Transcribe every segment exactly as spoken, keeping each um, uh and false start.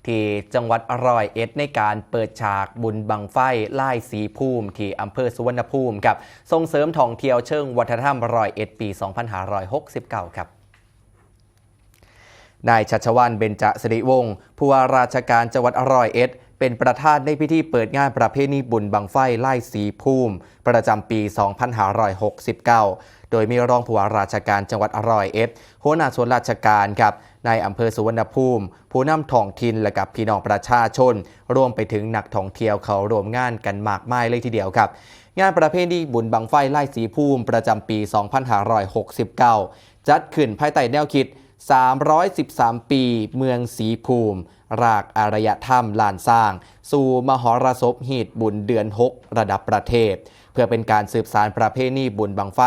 ที่จังหวัดร้อยเอ็ดในการเปิดฉากบุญบั้งไฟลายสีภูมิที่อำเภอสุวรรณภูมิครับ ส่งเสริมท่องเที่ยวเชิงวัฒนธรรมร้อยเอ็ดปี สองพันห้าร้อยหกสิบเก้า ครับ นายชัชวาล เบญจสิริวงศ์ ผู้ว่าราชการจังหวัดร้อยเอ็ด เป็นประธานในพิธีเปิดงานประเพณีบุญบั้งไฟลายสีภูมิ ประจำปี สองพันห้าร้อยหกสิบเก้า โดยมีรองผู้ว่าราชการจังหวัดร้อยเอ็ด หัวหน้าส่วนราชการครับ นายอำเภอสุวรรณภูมิ ผู้นำท้องถิ่นและกับพี่น้องประชาชน รวมไปถึงนักท่องเที่ยวเข้าร่วมงานกันมากมายเลยทีเดียวครับ งานประเพณีบุญบั้งไฟลายสีภูมิประจำปี สองพันห้าร้อยหกสิบเก้า จัดขึ้นภายใต้แนวคิด สามร้อยสิบสาม ปีเมืองสีภูมิ รากอารยธรรมล้านสร้าง สู่มหรสพฮีตบุญเดือน หก ระดับประเทศ เพื่อเป็นการสืบสานประเพณีบุญบั้งไฟ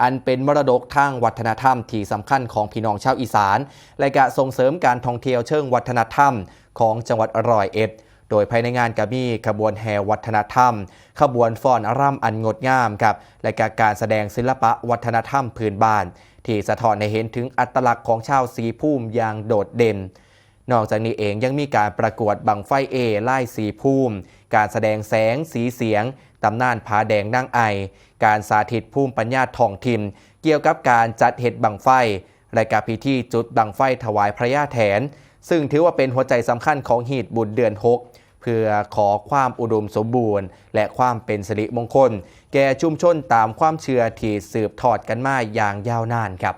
อันเป็นมรดกทางวัฒนธรรมที่สำคัญของพี่น้องชาวอีสาน และกะส่งเสริมการท่องเที่ยวเชิงวัฒนธรรมของจังหวัดร้อยเอ็ด โดยภายในงานก็มีขบวนแห่วัฒนธรรม ขบวนฟ้อนรำอันงดงามครับ และกะการแสดงศิลปะวัฒนธรรมพื้นบ้าน ที่สะท้อนให้เห็นถึงอัตลักษณ์ของชาวสีภูมิอย่างโดดเด่น นอกจากนี้เองยังมีการประกวดบั้งไฟเอลายสีภูมิ การแสดงแสงสีเสียง ตำนานผาแดงนางไอ การสาธิตภูมิปัญญาท้องถิ่น เกี่ยวกับการจัดเฮ็ดบั้งไฟ และกะพิธีจุดบั้งไฟถวายพญาแถน ซึ่งถือว่าเป็นหัวใจสำคัญของฮีตบุญเดือน หก เพื่อขอความอุดมสมบูรณ์ และความเป็นสิริมงคล แก่ชุมชนตามความเชื่อที่สืบทอดกันมาอย่างยาวนานครับ